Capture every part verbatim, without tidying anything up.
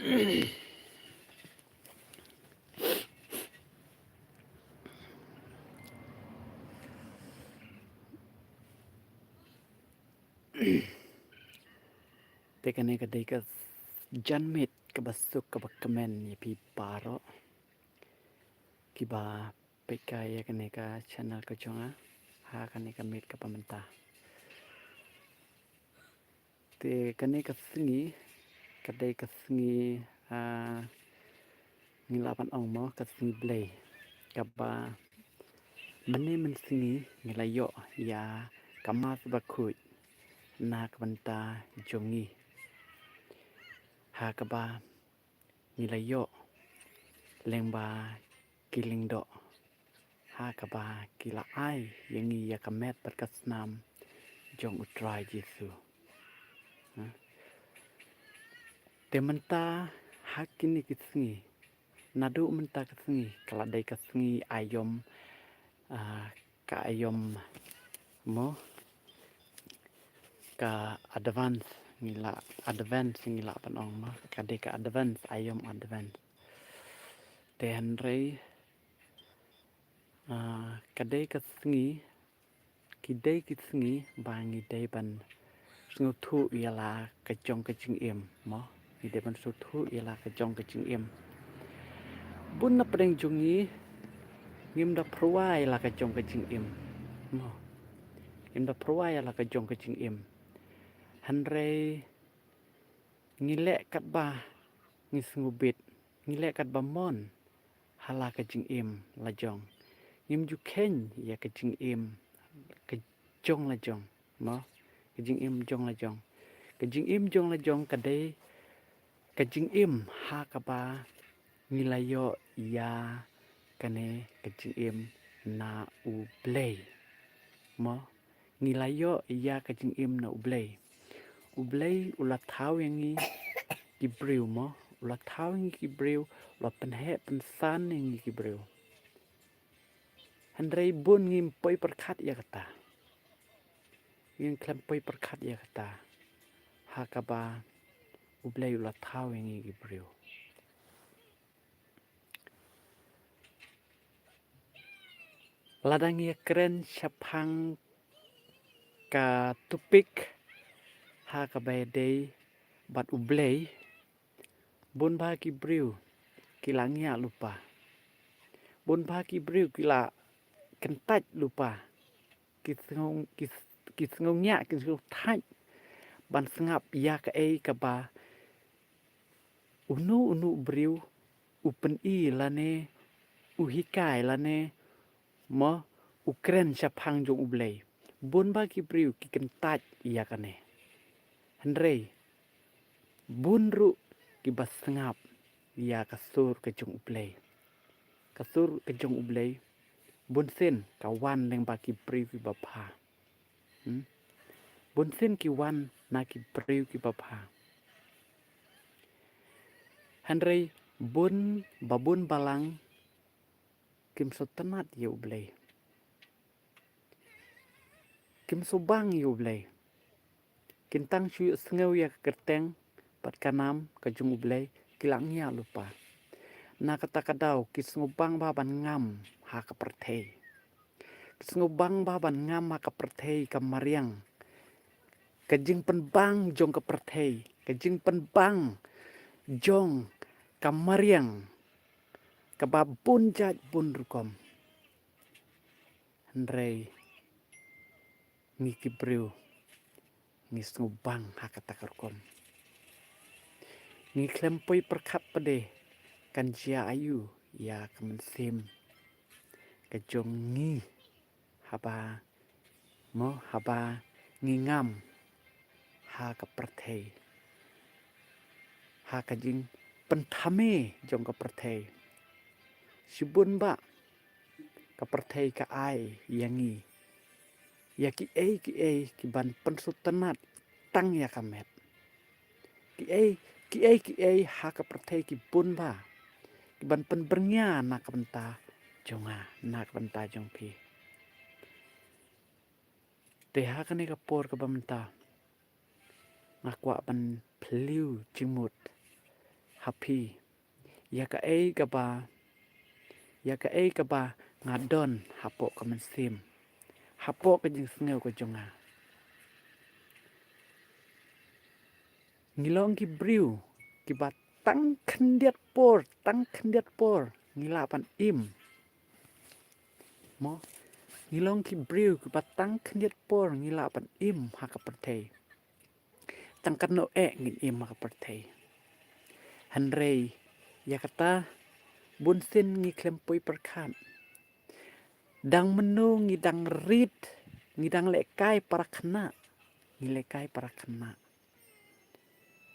Te kane ka dei ka janmiet kaba suk kaba kmen ïa phi baroh kiba peit kai ïa kane ka channel ka jong nga ha kane ka miet kaba mynta. Te kane ka sngi ka dei ka sngi, ah, ngi lah ban ong mo ka sngi Blei kaba mynne mynsngi ngi la ïoh ïa ka Mass bakhuid na ka bynta jong ngi, ha kaba ngi la ïoh lyngba ki lyngdoh, ha kaba ki la ai ïa ngi ïa ka met bad ka snam jong U Trai Jisu. Ha? Te mynta ha kine ki sngi, naduh mynta ka sngi ka la dei ka sngi aïom, ah, ka aïom mo ka advance ngi la, advance ngi lah ban ong mo ka dei ka advance, aïom advance. Te hynrei, ah, ka dei ka sngi, ki dei ki sngi ba ngi dei ban sngewthuh ïa la ka jong ka jingim mo. Ngi dei ban sngewthuh ïa la ka jong ka jingim. Bun na pdeng jong ngi ngim da pyrwa ïa la ka jong ka jingim mo. Ngim da pyrwa ïa la ka jong ka jingim. Hynrei ngi leh katba ngi sngewbit, ngi leh katba mon ha la ka jingim la jong. Ngim ju kheiñ ïa ka jingim ka jong la jong mo, ka jingim jong la jong. Ka jingim jong la jong ka dei ka jingim ha kaba ngi la ïoh ïa kane ka jingim na U Blei mo. Ngi la ïoh ïa ka jingim na U Blei. U Blei u la thaw ïa ngi ki briew mo, u la thaw ïa ngi ki briew, u la pynheh pynsan ïa ngi ki briew. Hynrei bun ngim poi pyrkhat ïa kata. Ngim khlem poi pyrkhat ïa kata, ha kaba U Blei u la thaw ïa ngi ki briew. Lada ngi ïa kren shaphang ka topic ha kaba ïadei bad U Blei, bun bah ki briew ki la ngiah lypa. Bun bah ki briew ki la kyntait lypa. Ki sngew, ki, ki sngew ngiah, ki sngew thait ban sngap ïa kaei kaba uno uno u briew u pyni lane u hikai lane mo u kren shaphang jong U Blei. Bun bah ki briew ki kyntait ïa kane. Hynrei bun ruh kiba sngap ïa ka sur ka jong U Blei. Ka sur ka jong U Blei bunsien ka wan lyngba ki briew kiba bha. Hmm? Bunsien ki wan na ki briew kiba bha. Hynrei bun ba bun balang kim sngewtynnat ïa U Blei. Kim sngewbang ïa U Blei. Kin tang shu ïohsngew ïa ka kyrteng bad ka nam ka jong U Blei ki la ngiah lypa. Na kata ka daw ki sngewbang bah ban ngam ha ka pyrthei. Ki sngewbang bah ban ngam ha ka pyrthei ka mariang. Ka jingpynbang jong ka pyrthei, ka jingpynbang jong ka mariang kaba bun jait bun rukom. Hynrei ngi ki briew ngi sngewbang ha kata ka rukom. Ngi khlem poi pyrkhat pat de kan jia aïu ïa ka mynsiem ka jong ngi haba mo haba ngi ngam ha ka pyrthei, ha ka jingpynthame jong ka pyrthei. Shibun bah ka pyrthei ka ai ïa ngi ïa kiei kiei kiban pynsngewtynnat tang ïa ka met. Kiei kiei kiei ha ka pyrthei ki bun bah kiban pynbyrngia na ka bynta jong nga, na ka bynta jong phi. Te ha kane ka por kaba mynta nga kwah ban phylliew jingmut ha phi ïa kaei kaba, ïa kaei kaba nga don hapoh ka mynsiem, hapoh ka jingsngew ka jong nga. Ngi long ki briew kiba tang khyndiat por, tang khyndiat por ngi lah ban im. Mo, ngi long ki briew kiba tang khyndiat por ngi lah ban im ha ka pyrthei. Tang katno eh ngin im ha ka pyrthei. Hynrei ïa kata bun sien ngi khlem poi pyrkhat. Dang mynno ngi dang rit, ngi dang lehkai para khynnah, ngi lehkai para khynnah.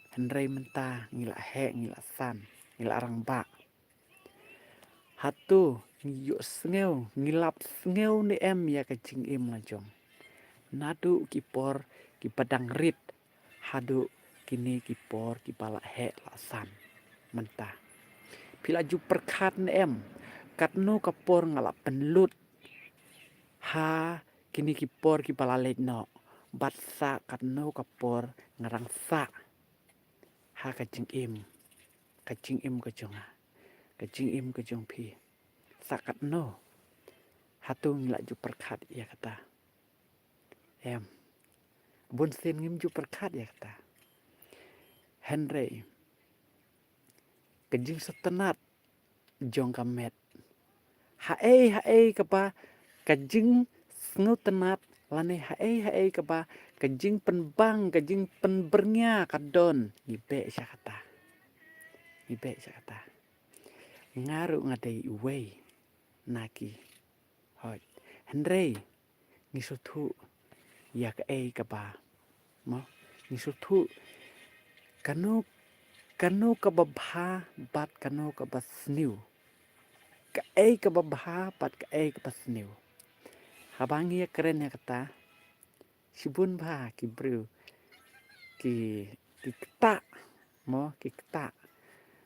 Hynrei mynta ngi la heh, ngi la san, ngi la rangbah. Hato ngi ïohsngew, ngi lap sngew ne em ïa ka jingim la jong? Naduh ki por kiba dang rit haduh kine ki por kiba la heh la san mynta, phi la ju pyrkhat ne em katno ka por nga la pynlut ha kine ki por kiba la leit noh, bad sa katno ka por nga dang sah ha ka jingim, ka jingim ka jong nga, ka jingim ka jong phi? Sa katno? Hato ngi la ju pyrkhat ïa kata? Em, bun sien ngim ju pyrkhat ïa kata. Hynrei ka jingsngewtynnat jong ka met, haei haei kaba ka jingsngewtynnat lane haei haei kaba ka jingpynbang, ka jingpynbyrngia ka don, ngi beh sha kata. Ngi beh sha kata. Nga ruh nga dei uwei na ki. Hooid. Hynrei ngi sngewthuh ïa kaei kaba, mo, ngi sngewthuh kano, kano kaba bha bad kano kaba sniew. Kaei kaba bha bad kaei kaba sniew. Haba ngi ïakren ïa kata, shibun bha ki briew ki, ki ktah, mo, ki ktah.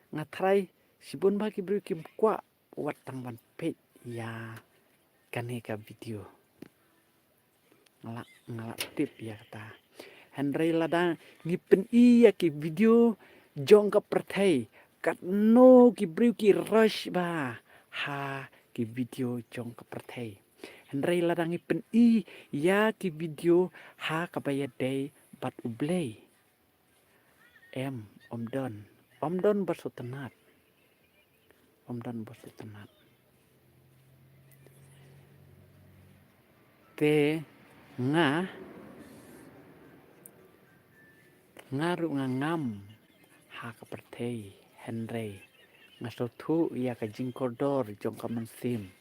Nga tharai shibun bha ki briew kim kwah wat tang ban peit ïa kane ka video. Nga la, nga la tip ïa kata. Hynrei lada ngi pyni ïa ki video jong ka pyrthei, katno ki briew ki rush bha ha ki video jong ka pyrthei. Hynrei lada ngi pyni ïa ki video ha kaba ïadei bad U Blei, em, ym don, ym don ba sngewtynnat. Ym don ba sngewtynnat. Te nga, nga ruh nga ngam ha ka pyrthei, hynrei nga sngewthuh ïa ka jingkordor jong ka mynsiem.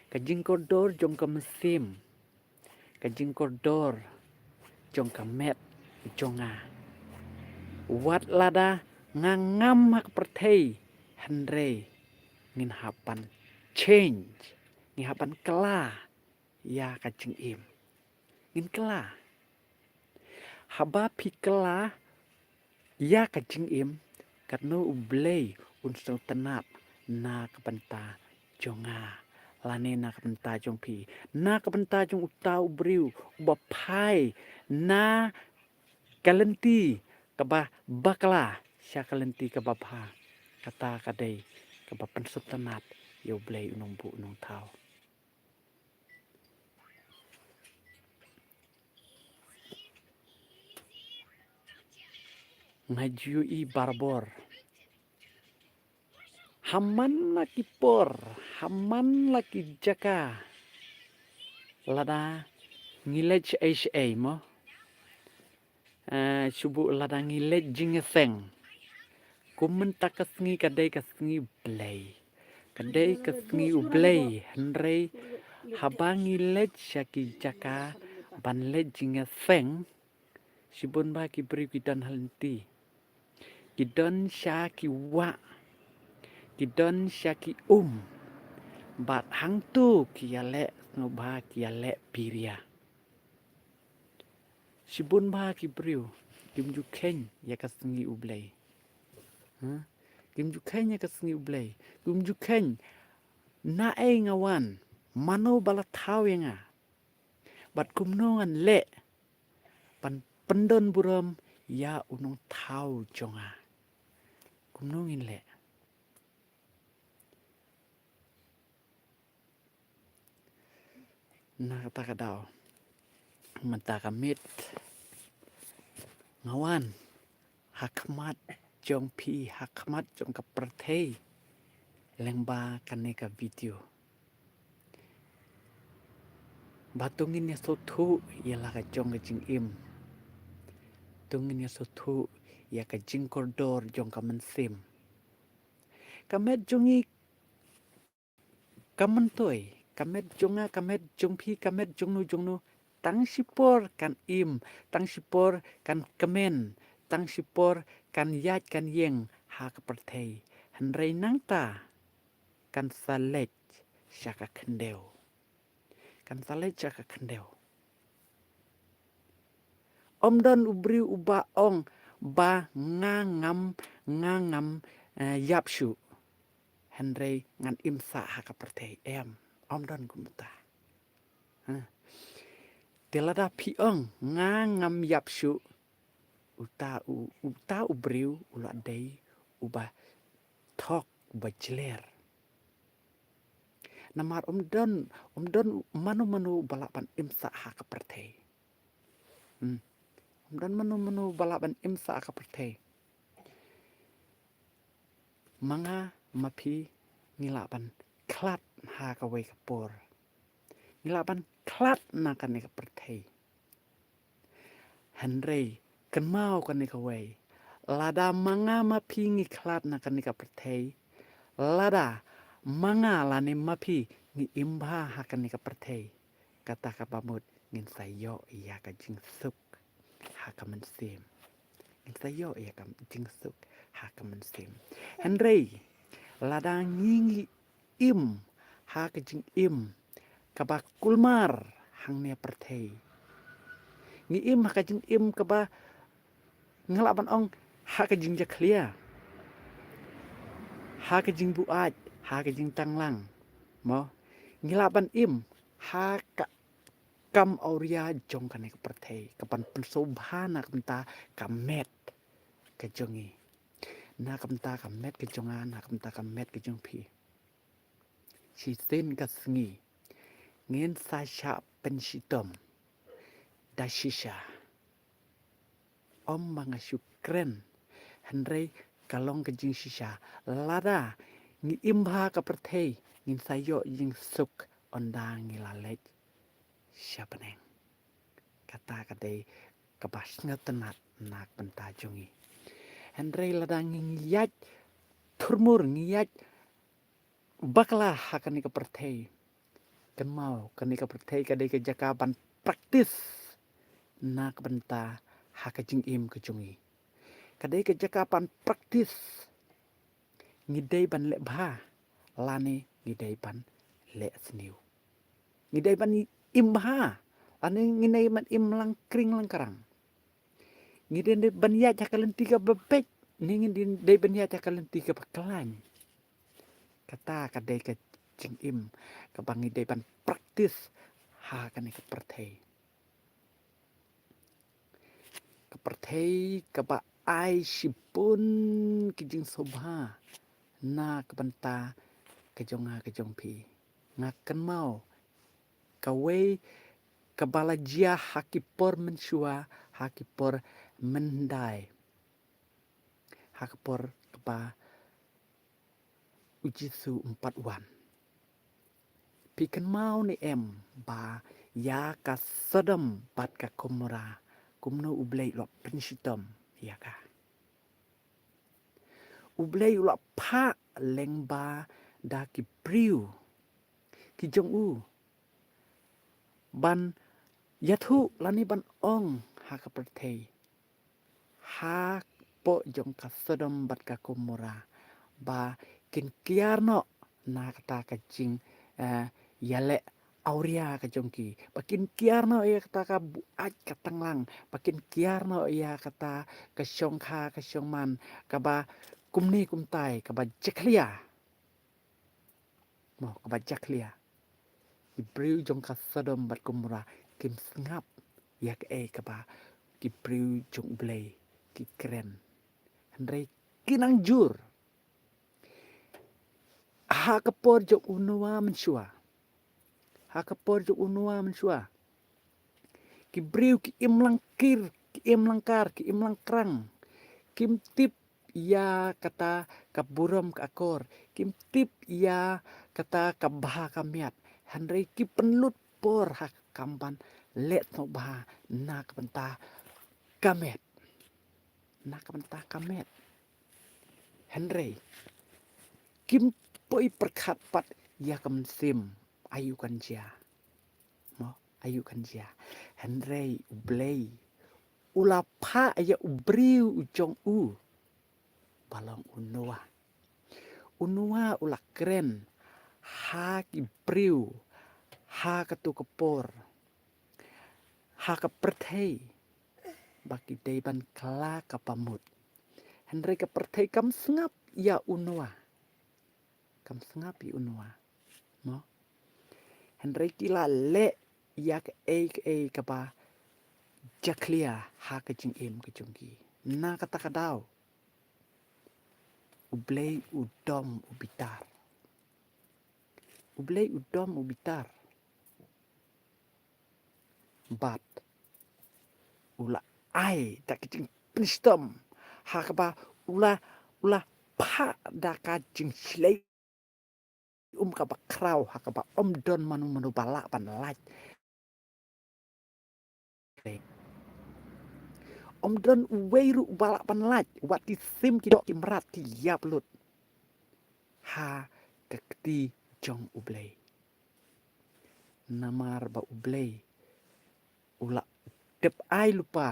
Ka jingkordor jong ka mynsiem, ka jingkordor jong ka met jong nga. Wat lada nga ngam ha ka pyrthei, hynrei ngin hap ban change, ngin hap ban kylla ïa ka jingim. Ngin kylla. Haba phi kylla ïa ka jingim, katno U Blei un sngewtynnat na ka bynta jong nga lane na ka bynta jong phi, na ka bynta jong uta u briew uba phai na ka lynti kaba bakla sha ka lynti kaba bha. Kata ka dei kaba pynsngewtynnat ïa U Blei u nongbuh u nongthaw. Nga ju ïohi barabor ha man la ki por, ha man la ki jaka, lada ngi leit shaei shaei mo, eh, shu buh lada ngi leit jingïaseng. Kum mynta ka sngi ka dei ka sngi Blei, ka dei ka sngi U Blei, hynrei haba ngi leit sha ki jaka ban leit jingïaseng, shibun bha ki briew ki don ha lynti, ki don sha ki wah, ki don sha ki um, bad hangto ki ïaleh sngewbha, ki ïaleh biria. Shibun bha ki briew kim ju kheiñ ïa ka sngi U Blei. Ha? Kim ju kheiñ ïa ka sngi U Blei. Kim ju kheiñ naei nga wan, mano ba la thaw ïa nga, bad kumno ngan leh ban pyndon burom ïa u nongthaw jong nga. Kumno ngin leh? Na kata ka daw, mynta ka miet nga wan ha khmat jong phi, ha khmat jong ka pyrthei lyngba kane ka video, ba to ngin ïa sngewthuh ïa la ka jong ka jingim, to ngin ïa sngewthuh ïa ka jingkordor jong ka mynsiem. Ka met jong ngi ka myntoi, ka met jong nga, ka met jong phi, ka met jong nu jong nu, tang shipor kan im, tang shipor kan kmen, tang shipor kan ïaid kan ïeng ha ka pyrthei. Hynrei nangta kan sa leit sha ka khyndew. Kan sa leit sha ka khyndew. Ym don u briew uba ong ba nga ngam, nga ngam, eh, ïap shuh, hynrei ngan im sah ha ka pyrthei. Em, ym don kumta. Ha. Te lada phi ong nga ngam ïap shuh, uta u, uta u briew u la dei uba thok, uba jler. Namar ym don, ym don mano mano ba lah ban im sah ha ka pyrthei. Hmm. Ym don mano mano ba lah ban im sah ha ka pyrthei. Ma nga ma phi ngi lah ban khlad ha kawei ka por. Ngi lah ban khlad na kane ka pyrthei. Hynrei kynmaw kane kawei. Lada ma nga ma phi ngi khlad na kane ka pyrthei, lada ma nga lane ma phi ngi im bha ha kane ka pyrthei, kata kaba mut ngin sa ïoh ïa ka jingsuk ha ka mynsiem. Ngin sa ïoh ïa ka jingsuk ha ka mynsiem. Hynrei lada ngi, ngi im ha ka jingim kaba kulmar hangne pyrthei, ngi im ha ka jingim kaba, nga lah ban ong, ha ka jingjakhlia, ha ka jingbuaid, ha ka jingtanglang, mo, ngi lah ban im ha ka kam awria jong kane ka pyrthei, kaban pynsngewbha na ka bynta ka met ka jong ngi, na ka bynta ka met ka jong nga, na ka bynta ka met ka jong phi. Shisien ka sngi ngin sa shah pynshitom da shisha. Ym ba nga shu kren, hynrei ka long ka jingshisha. Lada ngi im bha ha ka pyrthei, ngin sa ïoh jingsuk ynda ngi la leit sha bneng. Kata ka dei kaba sngewtynnat na ka bynta jong ngi. Hynrei lada ngi ïaid thurmur, ngi ïaid bakla ha kane ka pyrthei, kynmaw kane ka pyrthei ka dei ka jaka ban practice na ka bynta ha ka jingim ka jong ngi. Ka dei ka jaka ban practice. Ngi dei ban leh bha lane ngi dei ban leh sniew. Ngi dei ban im bha lane ngi dei ban im lang kring lang krang. Ngi dei ban ïaid ha ka lynti kaba beit ne ngi dei ban ïaid ha ka lynti kaba khlaiñ. Kata ka dei ka jingim kaba ngi dei ban practice ha kane ka pyrthei. Ka pyrthei kaba ai shibun ki jingsngewbha na ka bynta ka jong nga ka jong phi. Nga kynmaw kawei kaba la jia ha ki por mynshuwa, ha ki por mynhyndai, ha ka por kaba u Jisu um pat wan. Phi kynmaw ne em ba ïa ka Sodom bad ka Gomora kumno U Blei u la pynshitom ïa ka? U Blei u la phah lyngba da ki briew ki jong u ban ïathuh lane ban ong ha ka pyrthei, hapoh jong ka Sodom bad ka Gomora, ba kin kiar noh na kata ka jing, eh, ïaleh awria ka jong ki, ba kin kiar noh ïa kata ka buaid ka tanglang, ba kin kiar noh ïa kata ka shongkha ka shongman kaba kumne kumtai, kaba jakhlia. Mo, kaba jakhlia. Ki briew jong ka Sodom bad Gomora kim sngap ïa kaei kaba ki briew jong U Blei ki kren. Hynrei ki nang jur, Ha ka por jong u Noah mynshuwa. Ha ka por jong u Noah mynshuwa. Ki briew ki im langkir, ki im langkar, ki im langkrang. Kim tip ïa kata ka burom ka akor. Kim tip ïa kata ka bha ka miat. Hynrei ki pynlut por ha ka kam ban leh sngewbha na ka bynta ka met. Na ka bynta ka met. Hynrei kim poi pyrkhat pat ïa ka mynsiem, aïu kan jia. Mo, aïu kan jia. Hynrei U Blei u la phah ïa u briew u jong u ba long u Noah. U Noah u la kren ha ki briew ha kato ka por, ha ka pyrthei, ba ki dei ban kylla ka bamut. Hynrei ka pyrthei kam sngap ïa u Noah. Kam sngap ïa u Noah. Mo? Hynrei ki la leh ïa kaei kaei kaba jakhlia ha ka jingim ka jong ki. Na kata ka daw, U Blei u dom u bitar. U Blei u dom u bitar. Bad u la ai da ka jingpynshitom ha kaba u la, u la phah da ka jingshlei um kaba khraw ha kaba ym don mano mano ba lah ban lait. Ym don uwei ruh ba lah ban lait, wat ki sim ki doh ki mrad ki ïap lut ha ka kti jong U Blei. Namar ba U Blei u la dep ai lypa,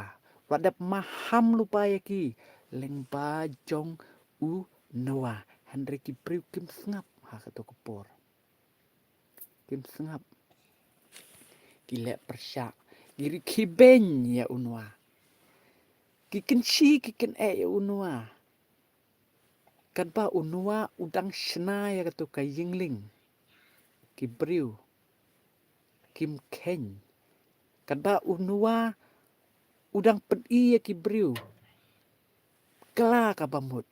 u la dep maham lypa ïa ki lyngba jong u Noah. Hynrei ki briew kim sngap ha kato ka por. Kim sngap. Ki leh pyrshah. Ki ri khie beiñ ïa u Noah. Ki kynshi ki kyneh ïa u Noah. Katba u Noah u dang shna ïa kato ka ïingling, ki briew kim kheiñ. Katba u Noah u dang pyni ïa ki briew kylla ka bamut,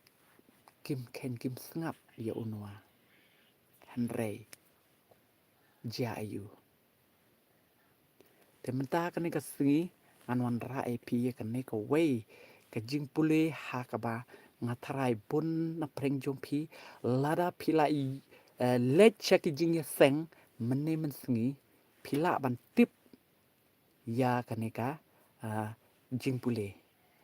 kim kheiñ, kim sngap ïa u Noah. Hynrei jia aïu? Te mynta kane ka sngi ngan wanrah ïa phi ïa kane kawei ka jingpule ha kaba nga tharai bun na pdeng jong phi, lada phi la i, eh, leit sha ki jingïaseng mynne mynsngi, phi lah ban tip ïa kane ka, ah, jingpule.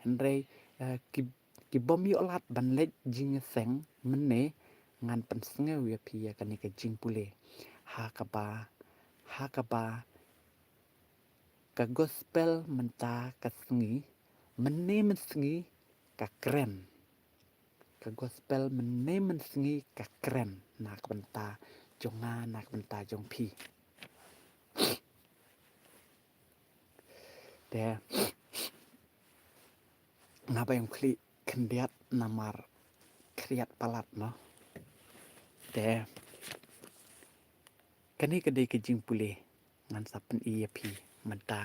Hynrei, ah, ki, ki bym ïoh lad ban leit jingïaseng mynne, ngan pynsngew ïa phi ïa kane ka jingpule. Ha kaba, ha kaba ka gospel mynta ka sngi, mynne mynsngi ka kren. Ka gospel mynne mynsngi ka kren na ka bynta jong nga, na ka bynta jong phi. Te nga ba ïong khlieh khyndiat namar khriat palat mo. Te kane ka dei ka jingpule ngan sa pyni ïa phi mynta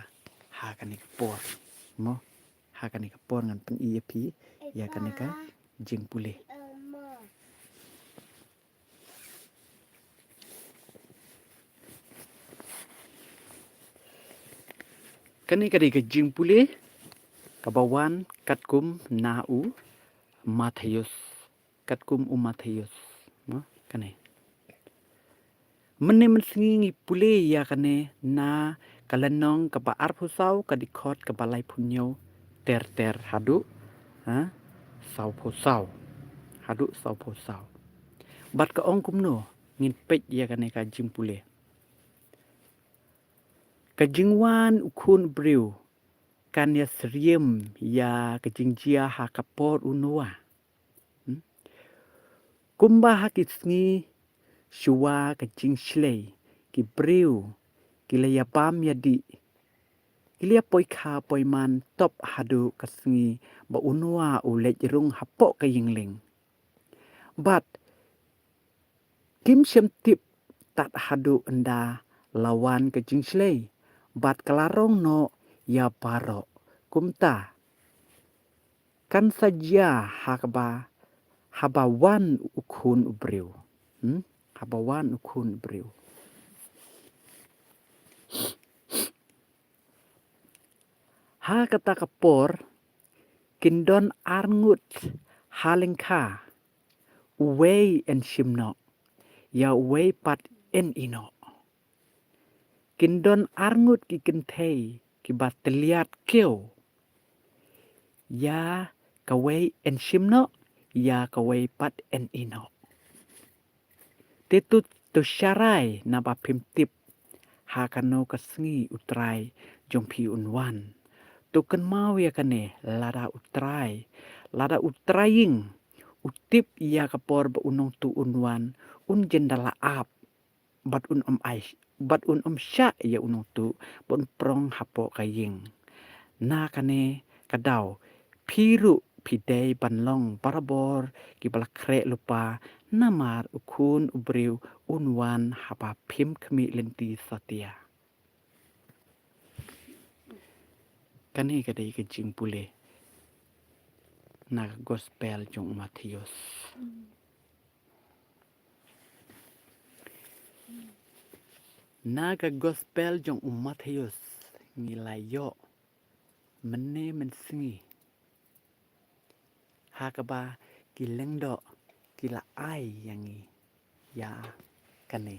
ha kane ka por mo. Ha kane ka por ngan pyni ïa phi ïa kane ka jingpule. Kane ka dei ka jingpule kaba wan katkum na u Mathaios. Katkum u Mathaios. Mo, kane. Mynne mynsngi ngi pule ïa kane na ka lynnong kaba arphew saw, ka dkhot kaba laiphew hynñiew ter ter haduh, ha, sawphew saw. Haduh sawphew saw. Bad ka ong kumno, ngin peit ïa kane ka jingpule. Ka jingwan u Khun u briew kan ïasyriem ïa ka jingjia ha ka por u Noah. Hmm? Kumba ha ki sngi shuwa ka jingshlei, ki briew ki la ïabam ïadih, ki la ïapoi kha poi man top haduh ka sngi ba u Noah u leit rung hapoh ka ïingling. Bad kim shym tip tad haduh ynda la wan ka jingshlei bad ka la rong noh ïa baroh. Kumta kan sa jia ha kaba, haba wan u Khun u briew. Hmm? haba wan u Khun u briew. Ha kata ka por kin don arngut ha lyngkha, uwei yn shim noh, ïa uwei pat yn ïeh noh. Kin don arngut ki kynthei kiba tylliat kiew, ïa kawei yn shim noh, ïa kawei pat yn ïeh noh. Te to, to sharai naba phim tip ha kano ka sngi U Trai jong phi un wan. To kynmaw ïa kane, lada U Trai, lada U Trai ïing u tip ïa ka por ba u nongtuh un wan, un jin da la ap, bad un ym ai, bad un ym shah ïa u nongtuh ban prong hapoh ka ïing. Na kane ka daw phi ruh phi dei ban long barabor kiba la khreh lypa, namar u Khun u briew un wan haba phim khmih lynti satia. Kane ka dei ka jingpule na ka gospel jong u Mathaios. Na ka gospel jong u Mathaios ngi la ïoh mynne mynsngi ha kaba ki lyngdoh ki la ai ïa ngi ïa kane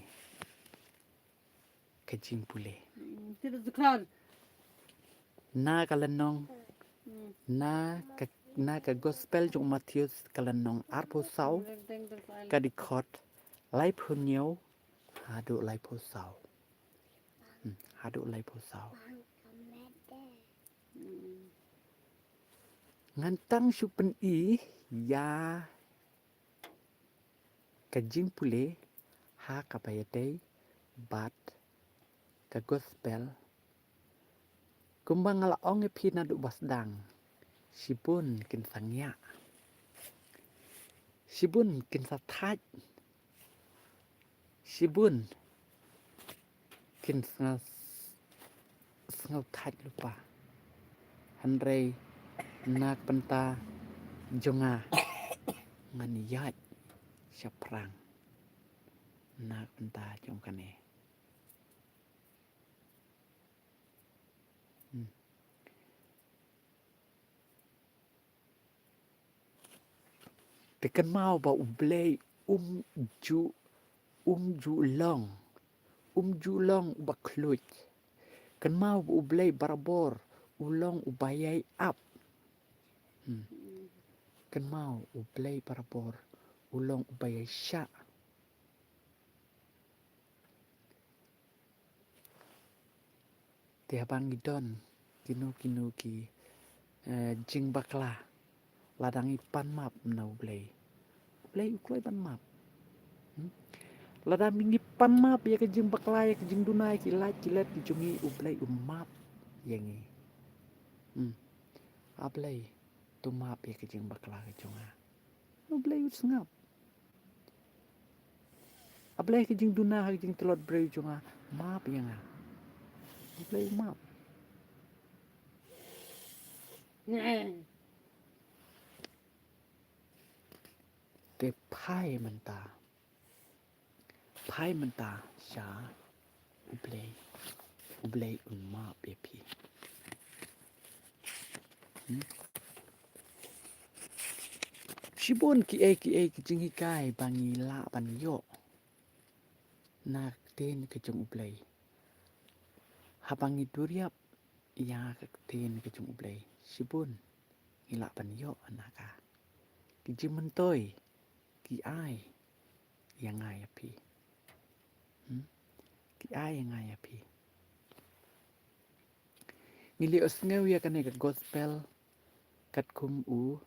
ka jingpule. Na ka lynnong, na ka, na ka gospel jong u Mathaios ka lynnong arphew saw, ka dkhot laiphew hynñiew haduh laiphew saw. Hmm, haduh laiphew saw. Ngan tang shu pyni ïa ka jingpule ha kaba ïadei bad ka gospel. Kumba nga la ong ïa phi naduh ba sdang, shibun kin sa ngiah, shibun kin sa thait, shibun kin sngew, sngew thait lypa. Hynrei na ka bynta jong nga, ngan ïaid shaphrang na ka bynta jong kane. Hmm. Te kynmaw ba U Blei um ju, um ju long, um ju long uba khluit. Kynmaw ba U Blei barabor u long uba ïai ap. Hmm. Kynmaw U Blei barabor u long uba ïai shah. Te haba ngi don kino kino ki, eh, jingbakla, lada ngi pan map na U Blei, U Blei u kloi ban map. Hmm? Lada ngi pan map ïa ka jingbakla, ïa ka jingduna, ïa ki lait ki let ki jong ngi, U Blei u map ïa ngi. Hmm. A Blei, to map ïa ka jingbakla ka jong nga. U Blei u sngap. A Blei, ka jingduna ha ka jingtlot briew jong nga, map ïa nga. A Blei map. Te phai mynta. Phai mynta sha U Blei, U Blei un map ïa phi. Hmm? Shibun kiei kiei ki jinghikai ba ngi lah ban ïoh na ka ktien ka jong U Blei. Haba ngi duriap ïa ka ktien ka jong U Blei, shibun ngi lah ban ïoh na ka. Ki jingmyntoi ki ai ïa nga ïa phi. Hmm? Ki ai ïa nga ïa phi. Ngi leh u sngew ïa kane ka gospel katkum u,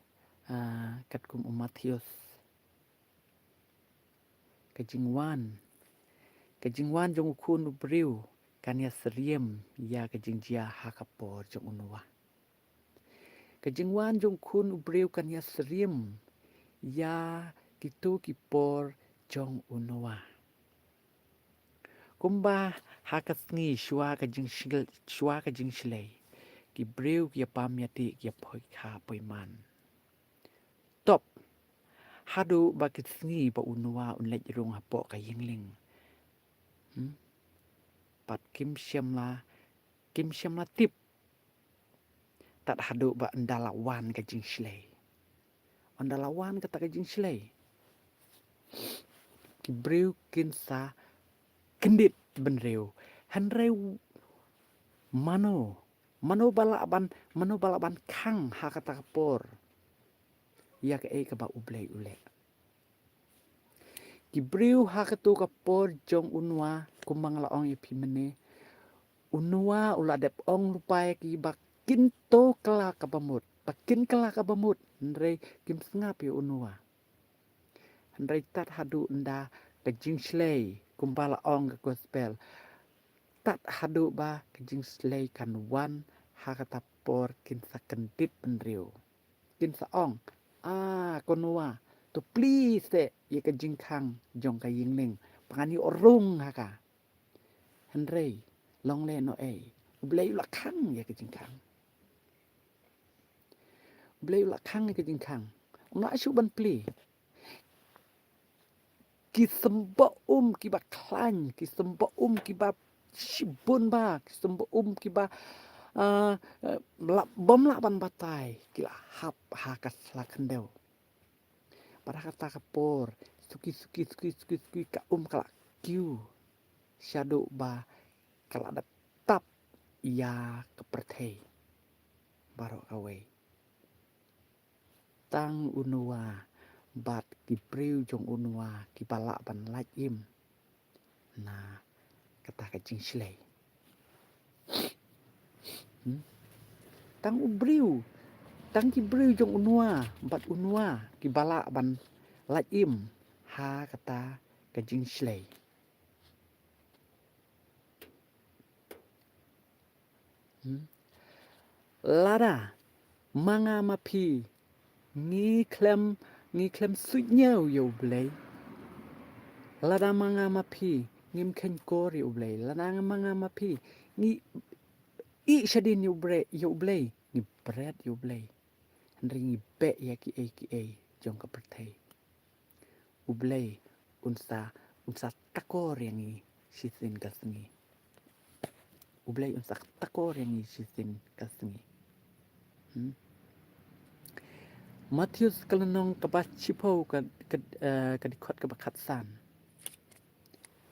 ah, katkum u Mathaios. Ka jingwan, ka jingwan jong u Khun u briew kan ïasyriem ïa ka jingjia ha ka por jong u Noah. Ka jingwan jong u Khun u briew kan ïasyriem ïa kito ki por jong u Noah. Kumba ha ka sngi shuwa ka jingshil-, shuwa ka jingshlei, ki briew ki ïapam ïadih, ki ïapoikha poiman. Top. haduh ba ki sngi ba u Noah un leit rung hapoh ka ïingling. Hmm? Pat kim shym la, kim shym la tip. Tad haduh ba ynda la wan ka jingshlei. Ynda la wan kata ka jingshlei, ki briew kin sa kyndit bynriew. Hynrei mano, mano ba lah ban, mano ba lah ban khang ha kata ka por ïa kaei kaba U Blei u leh? Ki briew ha kato ka por jong u Noah, kumba nga la ong ïa phi mynne, u Noah u la dep ong lypa ïa ki ba kin to kylla kaba mut, ba kin kylla kaba mut, hynrei kim sngap ïa u Noah. Hynrei tad haduh ynda ka jingshlei, kumba la ong ka gospel, tad haduh ba ka jingshlei kan wan, ha kata por kin sa kyndit bynriew. Kin sa ong, "Ah, ko Noah, to plie seh ïa ka jingkhang jong ka ïingling, ba ngan ïoh rung ha ka." Hynrei long lehnohei, U Blei u la khang ïa ka jingkhang. U Blei u la khang ïa ka jingkhang. Um lah shuh ban plie. Ki symbai um kiba khlaiñ, ki symbai um kiba shibun bha, ki symbai um kiba, ah, eh, lah, bym lah ban batai, ki la hap ha ka sla khyndew. Bad ha kata ka por, suki, suki, suki, suki, suki, ka um ka la kiew shaduh ba ka la dep tap ïa ka pyrthei baroh kawei. Tang u Noah bad ki briew jong u Noah kiba lah ban lait im na kata ka jingshlei. Hmm? Tang u briew, tang ki briew jong u Noah bad u Noah kiba lah ban lait im ha kata ka jingshlei. Hmm? Lada ma nga ma phi ngi khlem, ngi khlem suidñiew ïa U Blei, lada ma nga ma phi ngim kheiñ kor ïa U Blei, lada ma nga ma phi ngi ïeh shadien ïa U Blei, ïa U Blei, ngi bret ïa U Blei, hynrei ngi beh ïa kiei kiei jong ka pyrthei, U Blei un sa, un sa takor ïa ngi shisien ka sngi. U Blei un sa takor ïa ngi shisien ka sngi. Hmm? Mathaios ka lynnong kaba shiphew ka, ka, eh, ka dkhot kaba khatsan.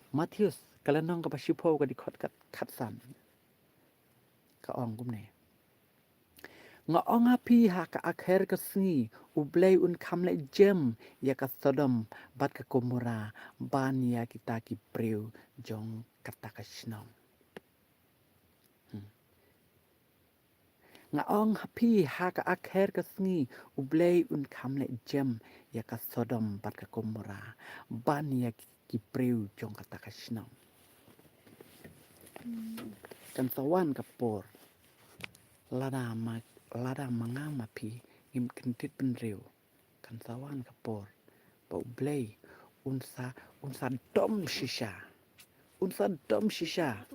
Mathaios ka lynnong kaba shiphew ka dkhot ka khatsan. Ka ong kumne. Nga ong ha phi, ha ka akher ka sngi, U Blei un kham leh jem ïa ka Sodom bad ka Gomora ban ïa kita ki briew jong kata ka shnong. Hmm. Nga ong ha phi, ha ka akher ka sngi, U Blei un kham leh jem ïa ka Sodom bad ka Gomora ban ïa ki, ki briew jong kata ka shnong. Kan sa wan ka por, lada ma, lada ma nga ma phi ngim kyndit bynriew, kan sa wan ka por ba U Blei un sa, un sa dom shisha, un sa dom shisha.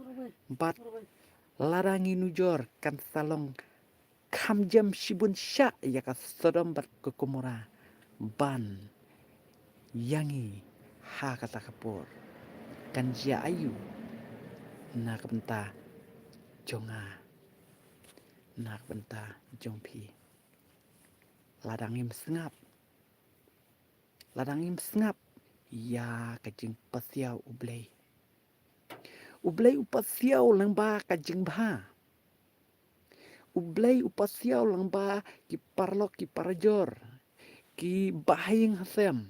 Bad lada ngi nujor, kan sa long kham jem shibun shah ïa ka Sodom bad ka Gomora ban ïa ngi ha kata ka por. Kan jia aiu na ka bynta jong nga, na ka bynta jong phi? Lada ngim sngap, lada ngim sngap ïa ka jingpasiaw U Blei. U Blei u pasiaw lyngba ka jingbha. U Blei u pasiaw lyngba ki paralok ki parajor, ki bahaïing hasem.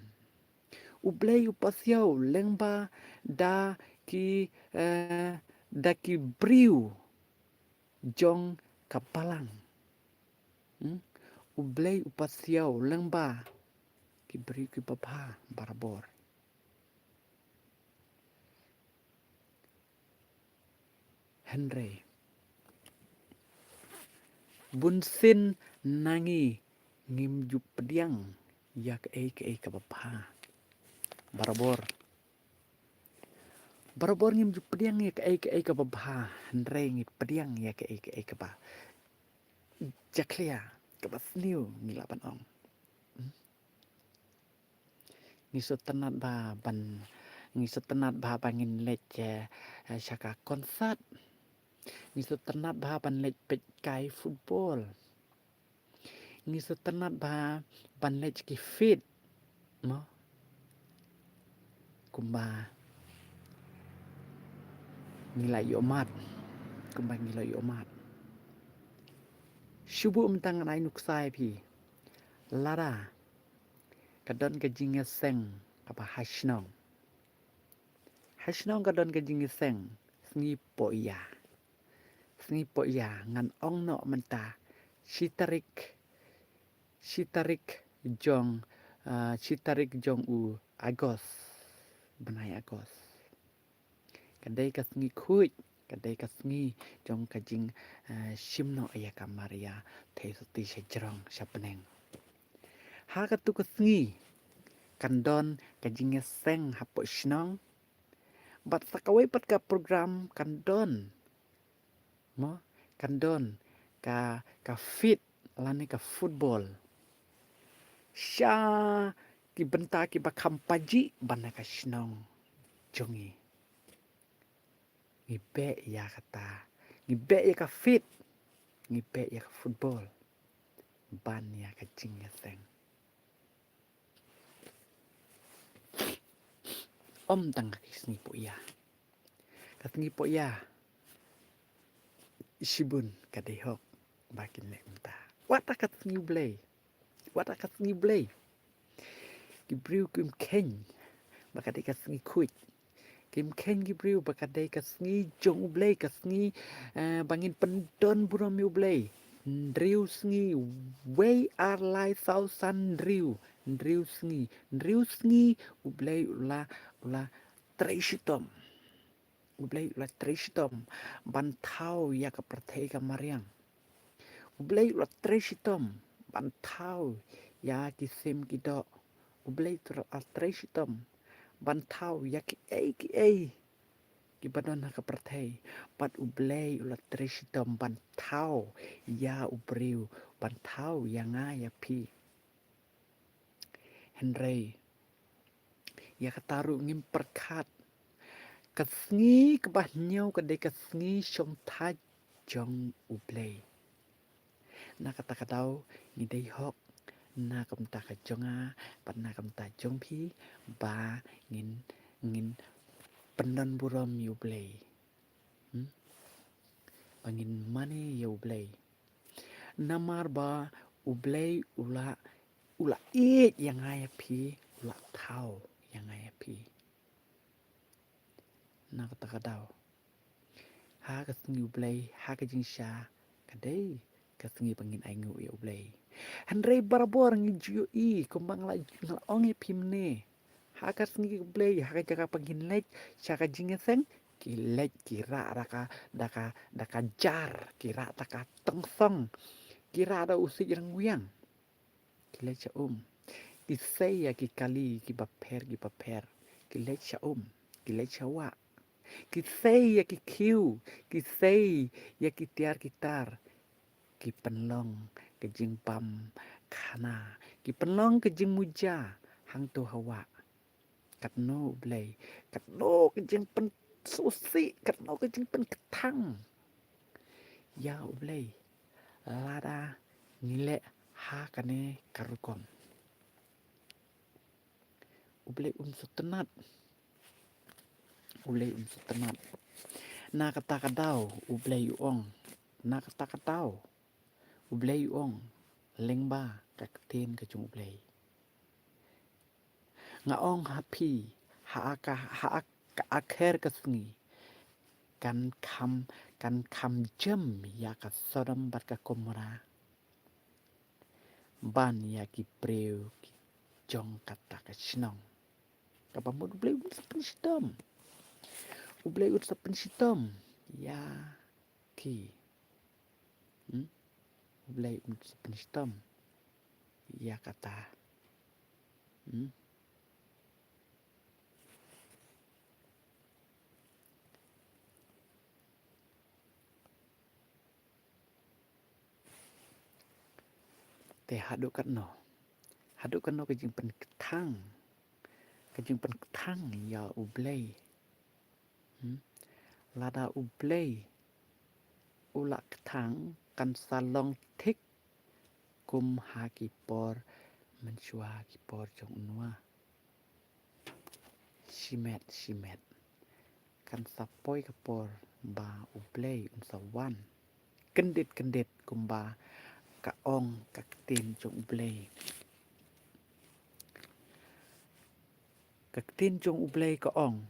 U Blei u pasiaw lyngba da ki, eh, da ki briew jong ka balang. Hmm? U Blei u pasiaw lyngba ki briew kiba bha barabor. Hynrei bunsien na ngi ngim ju pdiang ïa kaei kaei kaba bha. Barabor. Barabor ngim ju pdiang ïa kaei kaei kaba bha, hynrei ngi pdiang ïa kaei kaei kaba jakhlia, kaba sniew, ngi lah ban ong. Hmm? Ngi sngewtynnat bha ban, ngi sngewtynnat bha ba ngin leit, eh, eh, sha ka concert. Ngi sngewtynnat bha ban leit peit kai football. Ngi sngewtynnat bha ban leit ki field. Mo? Kumba ngi la ïohmad. Kumba ngi la ïohmad. Shu buh mynta ngan ai nuksa ïa phi. Lada ka don ka jingïaseng kaba ha shnong. Ha shnong ka don ka jingïaseng, sngi poh ïa. Sngi poh ïa, ngan ong noh mynta. Shi tarik, shi tarik jong, ah, shi tarik jong u August. Bnai August. Ka dei ka sngi khuid, ka dei ka sngi jong ka jing, eh, shim noh ïa ka Maria Theisotti sha jrong sha bneng. Ha katu ka sngi kan don ka jingïaseng hapoh shnong. Bad sa kawei pat ka program kan don. Mo, kan don ka, ka field lane ka football. Sha ki bynta kiba kham pajih ban na ka shnong jong ngi. Ngi beh ïa kata. Ngi beh ïa ka field. Ngi beh ïa ka football. Ban ïa ka jingïaseng. Ym tang ka sngi poh ïa. Ka sngi poh ïa. Shibun ka dei hok. Ba kin leh mynta. Wat ka sngi U Blei. Wat ka sngi U Blei. Ki briew kim kheiñ ba ka dei ka sngi khuid. Kim kheiñ ki briew ba ka dei ka sngi jong U Blei, ka sngi, eh, ba ngin pyndon burom ïa U Blei. Hynriew sngi, wei ar lai saw san hynriew, hynriew sngi, hynriew sngi U Blei u la, u la trei shitom. U Blei u la trei shitom ban thaw ïa ka pyrthei ka mariang. U Blei u la trei shitom ban thaw ïa ki sim ki doh. U Blei u la trei shitom ban thaw ïa kiei kiei kiba don ha ka pyrthei. Bad U Blei u la trei shitom ban thaw ïa u briew, ban thaw ïa nga ïa phi. Hynrei ïa kata ruh ngim pyrkhat. Ka sngi kaba hynñiew ka dei ka sngi shongthait jong U Blei. Na kata ka daw ngi dei hok, na ka bynta ka jong nga bad na ka bynta jong phi, ba ngin, ngin pyndon burom ïa U Blei. Hmm? Ba ngin mane ïa U Blei. Namar ba U Blei u la, u la ïeit ïa nga ïa phi, u la thaw ïa nga ïa phi. Na kata ka daw, ha ka sngi U Blei, ha ka jingshisha, ka dei ka sngi ba ngin ainguh ïa U Blei. Hynrei barabor ngi ju ïohi kumba nga la, nga la ong ïa phi mynne. Ha ka sngi U Blei, ha ka jaka ba ngin leit sha ka jingïaseng, ki leit ki rah da ka, da ka, da ka jar, ki rah da ka tongsong, ki rah da u siej ryngwiang. Ki leit sha um. Ki sei ïa ki kali kiba pher kiba pher. Ki leit sha um. Ki leit sha wah. Ki sei ïa ki khiew. Ki sei ïa ki tiar ki tar. Ki pynlong ka jingbam khana. Ki pynlong ka jingmuja hangto ha wah. Katno U Blei, katno ka jingpynsngewsih, katno ka jingpynkthang ïa U Blei lada ngi leh ha kane ka rukom. U Blei um sngewtynnat. U Blei um sngewtynnat. Na kata ka daw U Blei u ong. Na kata ka daw U Blei u ong lyngba ka ktien ka jong U Blei. Nga ong ha phi, ha ka, ha ka akher ka sngi, kan kham, kan kham jem ïa ka Sodom bad ka Gomora ban ïa ki briew ki jong kata ka shnong. Kaba mut U Blei un sa pynshitom. U Blei un sa pynshitom ïa ki. Hmm? U Blei un sa pynshitom ïa kata. Hmm? Te haduh katno? Haduh katno ka jingpynkthang ka jingpynkthang ïa U Blei. Hmm? Lada U Blei u la kthang, kan sa long thik kum ha ki por mynshuwa, ki por jong u Noah. Shimet shimet kan sa poi ka por ba U Blei un sa wan kyndit kyndit kumba ka ong ka ktien jong U Blei. Ka ktien jong U Blei ka ong,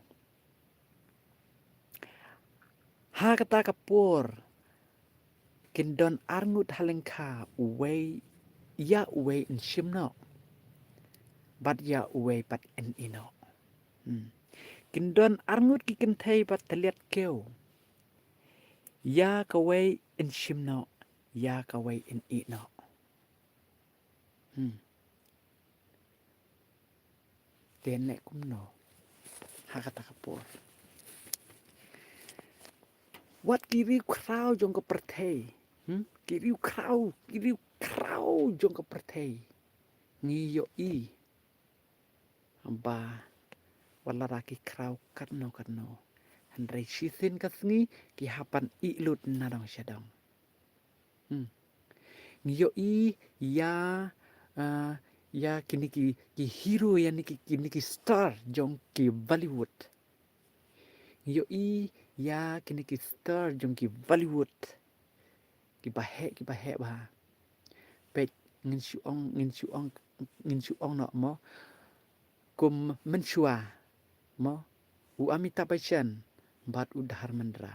ha kata ka por kin don arngut ha lyngkha, uwei, ïa uwei yn shim noh, bad ïa uwei pat yn ih noh. Hmm. Kin don arngut ki kynthei bad tylliat kew, ïa kawei yn shim noh, ïa kawei yn ih noh. Hmm. Te leh kumno ha kata ka por? Wat ki riewkhraw jong ka pyrthei, hmm? Ki riewkhraw, ki riewkhraw jong ka pyrthei. Ngi ïohi ba wat la ki khraw katno katno, hynrei shisien ka sngi ki hap ban ih lut na dong sha dong. Hmm. Ngi ïohi ïa, ah, ïa kine ki, ki hero, ïa kine ki, kine ki star jong ki Bollywood. Ngi ïohi ïa kine ki star jong ki Bollywood. Kiba heh, kiba heh bha. Peit, ngin shu ong, ngin shu ong, ngin shu ong noh mo. Kum mynshuwa mo, u Amitabh Bachchan bad u Dharmendra.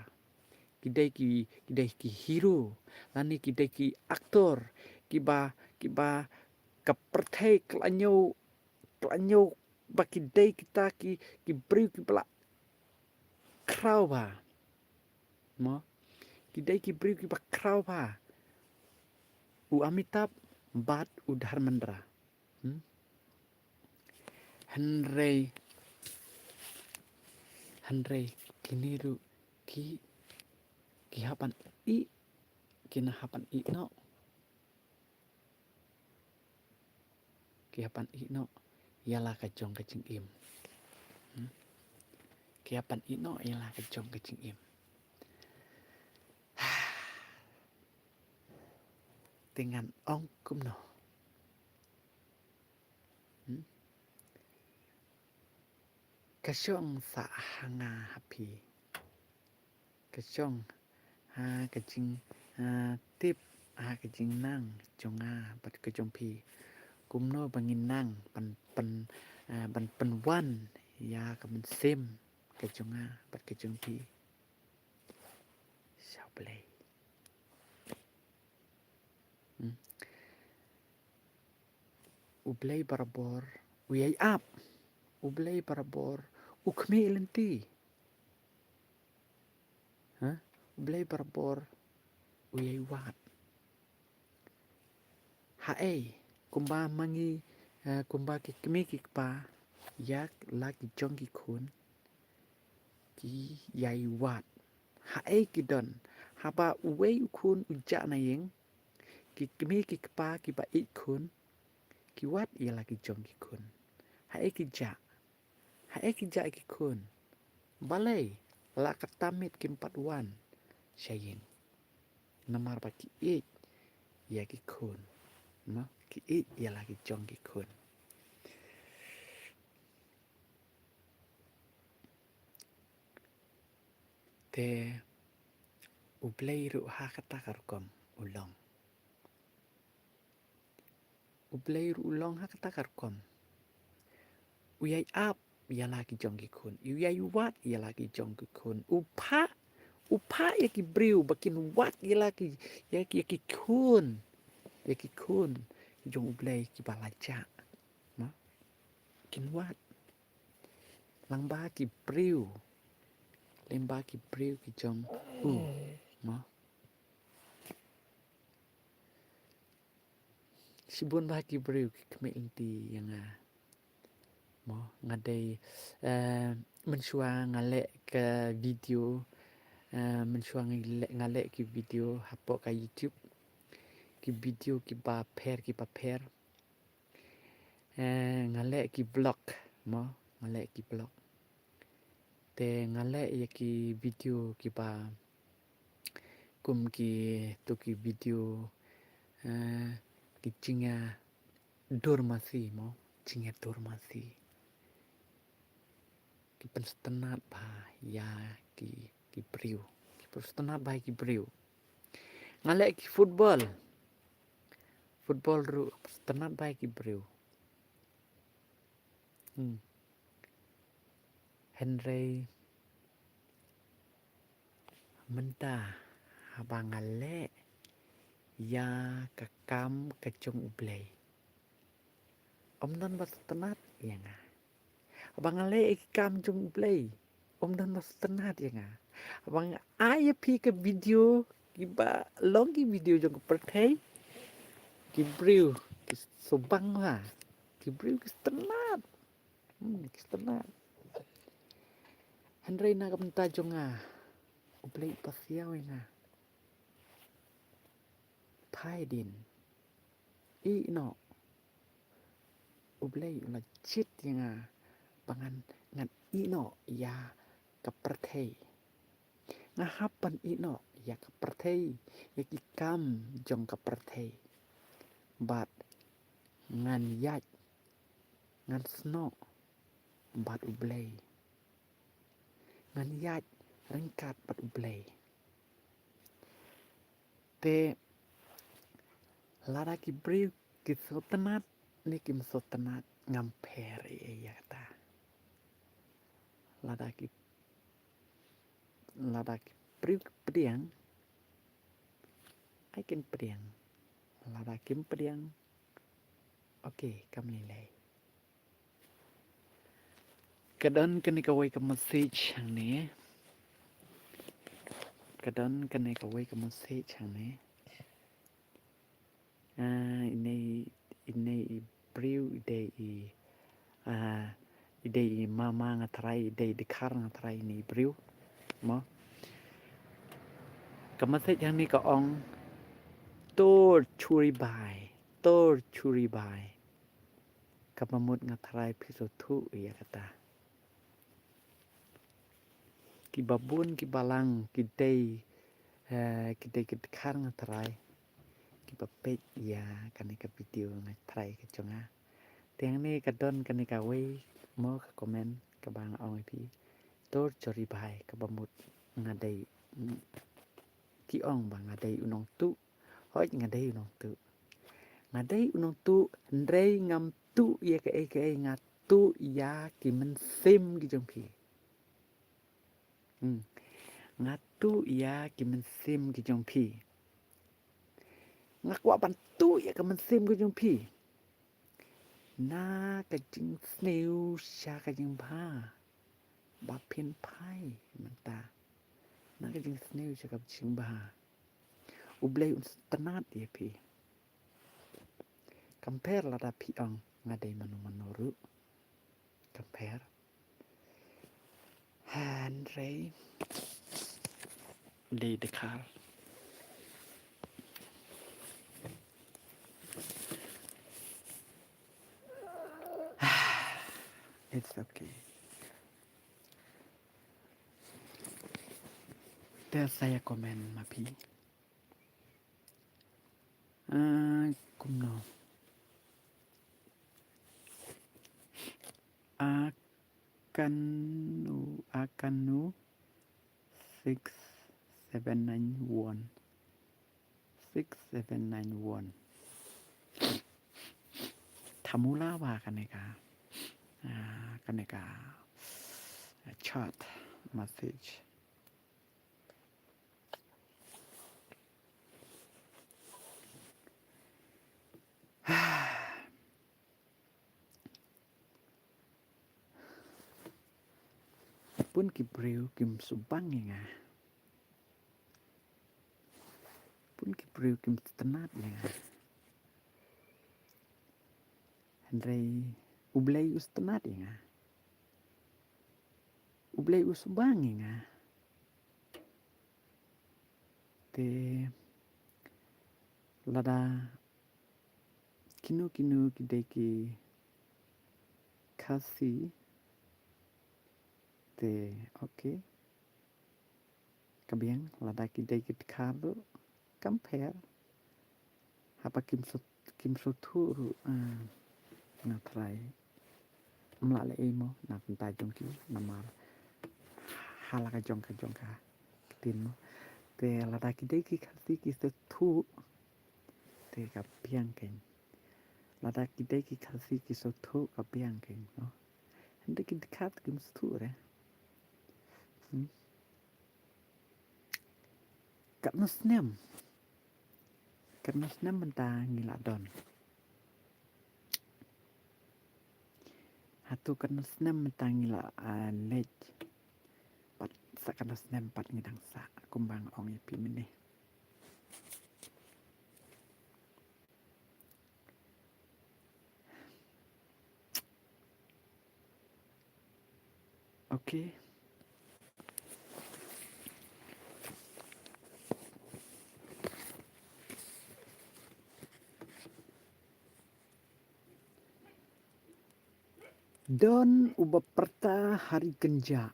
Ki dei ki, ki dei ki hero, lane ki dei ki actor, kiba, kiba ka pyrthei ka la ñiew, ka la ñiew ba ki dei kita ki, ki briew kiba la khraw bha. Mo? Ki dei ki briew kiba khraw bha. U Amitabh bad u Dharmendra. Hmm? Hynrei, hynrei kine ruh ki, ki hap ban ih, ki na hap ban ih noh. Ki hap ban ih noh ïa la ka jong ka jingim. Hmm? Ki hap ban ih noh ïa la ka jong ka jingim. Te ngan ong kumno? Hmm? Ka shong sa ha nga ha phi. Ka shong ha ka jing, ha, tip, ha ka jingnang jong nga bad ka jong phi. Kumno ba ngin nang ban, ban, ah, ban pynwan ïa ka mynsiem ka jong nga bad ka jong phi sha U Blei. Hmm. U Blei barabor u ïai ap. U Blei barabor u khmih lynti. Ha? U Blei barabor u ïai wad. Haei, kumba ma ngi, eh, kumba ki kmie ki kpa ïa la ki jong ki khun ki ïai wad. Haei ki don, haba uwei u khun u jah na ïing, ki kmie ki kpa kiba ïeit khun ki wad ïa la ki jong ki khun. Haei ki jah, haei ki jah ki khun. Balei la katta miet kim pat wan sha ïing? Namar ba ki ïeit ïa ki khun. No, ki ïeit ïa la ki jong ki khun. Te U Blei ruh ha kata ka rukom u long. U Blei ruh u long ha kata ka rukom. U ïai ap ïa la ki jong ki khun. U ïai wad ïa la ki jong ki khun. U phah, u phah ïa ki briew ba kin wad ïa la ki, ïa ki, ïa ki khun. Ïa ki khun jong U Blei kiba la jah. No? Kin wad. Lyngba ki briew. Lyngba ki briew ki jong u. Mo? Shibun bha ki briew ki khmih lynti ïa nga. Mo, nga dei, eh, mynshuwa nga leh ka video, eh, mynshuwa nga leh, nga leh ki video hapoh ka YouTube. Ki video kiba pher, kiba pher. Eh, nga leh ki vlog, mo, nga leh ki vlog. Te nga leh ïa ki video kiba kum ki, to ki video, eh, ki jingïadur masi mo, jingïadur masi. Ki pynsngewtynnat bha ïa ki, ki briew. Ki pynsngewtynnat bha ïa ki briew. Nga leh ki football. Football ruh pynsngewtynnat bha ïa ki briew. Hmm. Hynrei mynta haba nga leh ïa ka kam ka jong U Blei, ym don ba sngewtynnat ïa nga. Haba nga leh ïa ka kam jong U Blei, ym don ba sngewtynnat ïa nga. Haba nga ai ïa phi ka video, kiba long ki video jong ka pyrthei, ki briew ki subang bha, ki briew ki sngewtynnat. Hmm, ki sngewtynnat. Hynrei na ka bynta jong nga, U Blei u pasiaw ïa nga. Phai dien. Ïeh noh. U Blei u la jied ïa nga ba ngan, ngan ïeh noh ïa ka pyrthei. Nga hap ban ïeh noh ïa ka pyrthei, ïa ki kam jong ka pyrthei. Bad ngan ïaid, ngan snoh bad U Blei. Ngan ïaid ryngkat bad U Blei. Te lada ki briew ki sngewtynnat ne kim sngewtynnat, ngam pher ei ei ïa kata. Lada ki, lada ki briew ki pdiang, ai kin pdiang. Lada kim pdiang, okay, kam lei lei. Ka don kane kawei ka message hangne. Ka don kane kawei ka message hangne. Ah, ine, ine i briew, i dei i, ah, i dei i mama nga trai, i dei i dkhar nga trai ine i briew. Mo. Ka message hangne ka ong, "Tor churi bai, tor churi bai." Kaba mut nga trai phi sngewthuh ïa kata. Kiba bun kiba lang ki dei, eh, ki dei ki dkhar nga trai kiba peit ïa kane ka video nga trai ka jong nga. Te hangne ka don kane kawei mo ka comment kaba nga ong ïa phi. Tor churi bai, kaba mut nga dei, mm, ki ong ba nga dei u nongtuh. Hooid nga dei u nongtuh. Nga dei u nongtuh, hynrei ngam tuh ïa kaei kaei, nga tuh ïa ki mynsiem ki jong phi. Hmm. Nga tuh ïa ki mynsiem ki jong phi. Nga kwah ban tuh ïa ki mynsiem ki jong phi. Na ka jingsniew sha ka jingbha. Ba phin phai mynta. Na ka jingsniew sha ka jingbha. U Blei un sngewtynnat ïa phi. Kam pher lada phi ong nga dei mano mano ruh. Kam pher. Hynrei dei dkhar. It's okay. Te sa ïa comment ma phi. Ah, kumno? Akanu, Akanu six seven nine one. Six seven nine one. Thamula wa kane ka, ah, kane ka, ah, chat message. Bun ki briew kim subang ïa nga. Bun ki briew kim sngewtynnat ïa nga. Hynrei U Blei u sngewtynnat ïa nga. U Blei u subang ïa nga. Te lada kino kino ki dei ki Khasi, Te, okay. Ka biang, lada ki dei ki dkhar ruh, kam pher. Haba kim sngewthuh ruh, ah, nga trai. Ym lah leh ei mo, na bynta jong ki, namar ha la ka jong ka jong ka ktien mo. Te lada ki dei ki Khasi ki sngewthuh, te ka biang kein. Lada ki dei ki Khasi ki sngewthuh, ka biang kein mo. Hynrei ki dkhar kim sngewthuh re. Hmm. Katno snem. Katno snem mynta ngi la don. Hato katno snem mynta ngi la, ah, leit. Pat sa katno snem pat ngi dang sah, kumba nga ong ïa phi mynne. Okay. Don uba pyrta ha ri kynjah.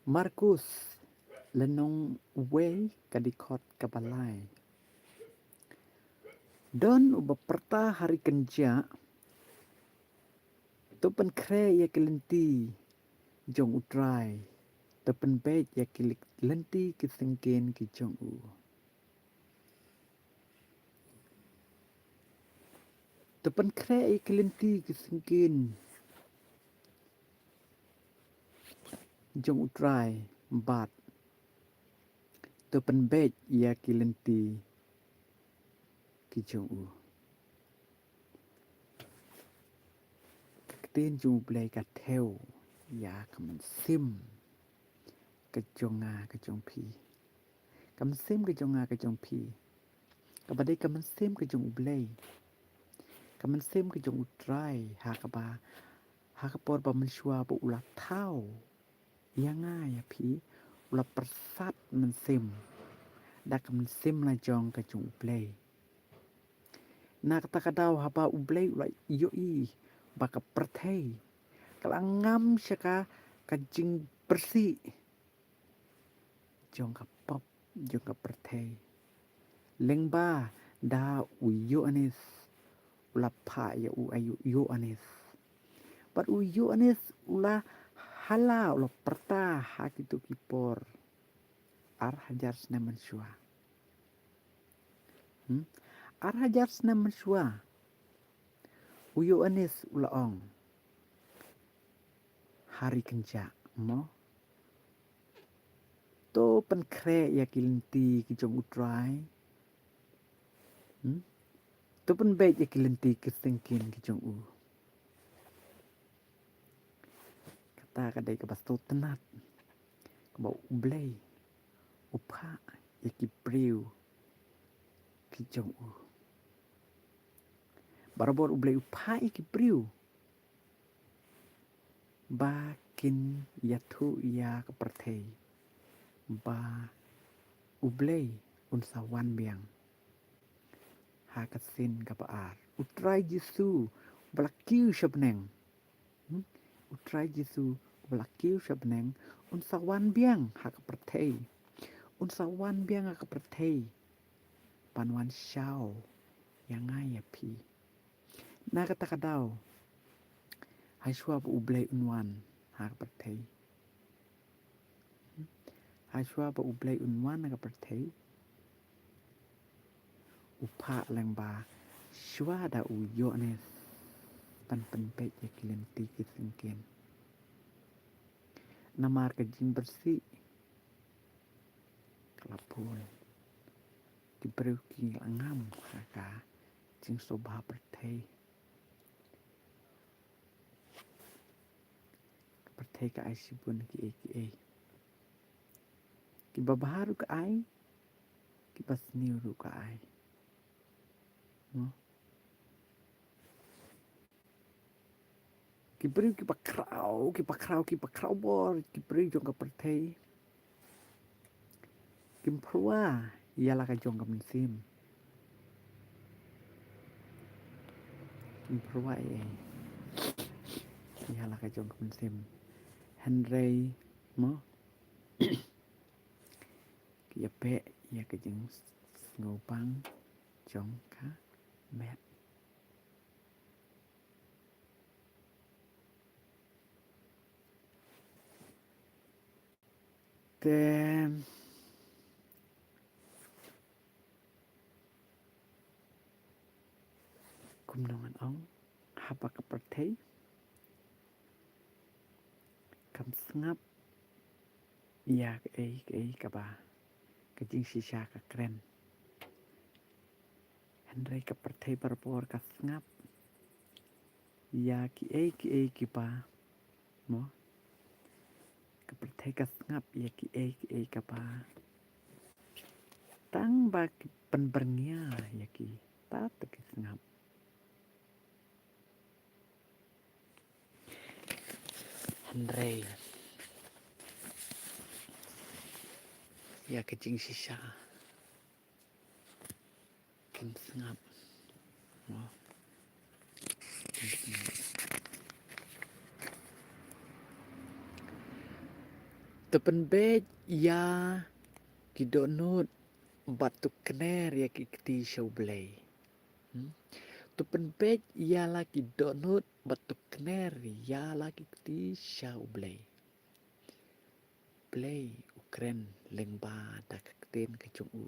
Markus, lynnong uwei, ka dkhot kaba lai. Don uba pyrta ha ri kynjah, to pynkhreh ïa ki lynti jong U Trai, to pynbeit ïa ki lynti ki syngkien ki jong u. To pynkhreh ïa ki lynti ki syngkien jong U Trai, bad to pynbeit ïa ki lynti ki jong u. Ka ktien jong U Blei ka thew ïa ka mynsiem ka jong nga ka jong phi. Ka mynsiem ka jong nga ka jong phi. Kaba dei ka mynsiem ka jong U Blei. Ka mynsiem ka jong U Trai, ha kaba, ha ka por ba mynshuwa ba u la thaw ïa nga ïa phi, u la pyrsad mynsiem da ka mynsiem la jong ka jong U Blei. Na kata ka daw haba U Blei u la ïohi ba ka pyrthei ka la ngam sha ka, ka jingpyrshah jong ka pop jong ka pyrthei. Lyngba da u Ïoannis, u la phah ïa u aïu Ïoannis. Bad u Ïoannis u la hala, u la pyrta ha kito ki por ar hajar snem mynshuwa. Hmm? Ar hajar snem mynshuwa. U Ïoannis u la ong ha ri kynjah mo. To pynkhreh ïa ki lynti ki jong U Trai. Hmm? To pynbeit ïa ki lynti ki syngkien ki jong u. Kata ka dei kaba sngewtynnat. Kaba U Blei u phah ïa ki briew ki jong u. Barabor U Blei u phah ïa ki briew ba kin ïathuh ïa ka pyrthei ba U Blei un sa wan biang ha ka sien kaba ar. U Trai Jisu ba la kiew sha bneng. Hmm? U Trai Jisu ba la kiew sha bneng, un sa wan biang ha ka pyrthei. Un sa wan biang ha ka pyrthei ban wan shaw ïa nga ïa phi. Na kata ka daw, ha shuwa ba U Blei un wan ha ka pyrthei. Ha shuwa ba U Blei un wan ha ka pyrthei, u phah lyngba shuwa da u Ïoannis ban pynbeit ïa ki lynti ki syngkien. Namar ka jingpyrshah ka la bun. Ki briew ki la ngam ha ka jingsngewbha pyrthei. Ka pyrthei ka ai shibun kiei kiei. Kiba bha ruh ka ai, kiba sniew ruh ka ai. No? Ki briew kiba khraw, kiba khraw, kiba khraw bor, ki briew jong ka pyrthei kim pyrwa ïa la ka jong ka mynsiem. Kim pyrwa ei ei. ïa la ka jong ka mynsiem. Hynrei mo, ki ïa peit ïa ka jingsngewbang jong ka met. Te kumno ngan ong, haba ka pyrthei kam sngap ïa kaei kaei kaba ka jingshisha ka kren. Hynrei ka pyrthei barabor ka sngap ïa kiei kiei kiba, mo, ka pyrthei ka sngap ïa kiei kiei kaba tang ba ki pynbyrngia ïa ki, ta te ki sngap. Hynrei ïa ka jingshisha kim sngap. Mo. Kim sngap. To pynbeit ïa ki dohnud bad to kner ïa ki kti sha U Blei. Hmm? To pynbeit ïa la ki dohnud bad to kner ïa la ki kti sha U Blei. Blei u kren lyngba da ka ktien ka jong u.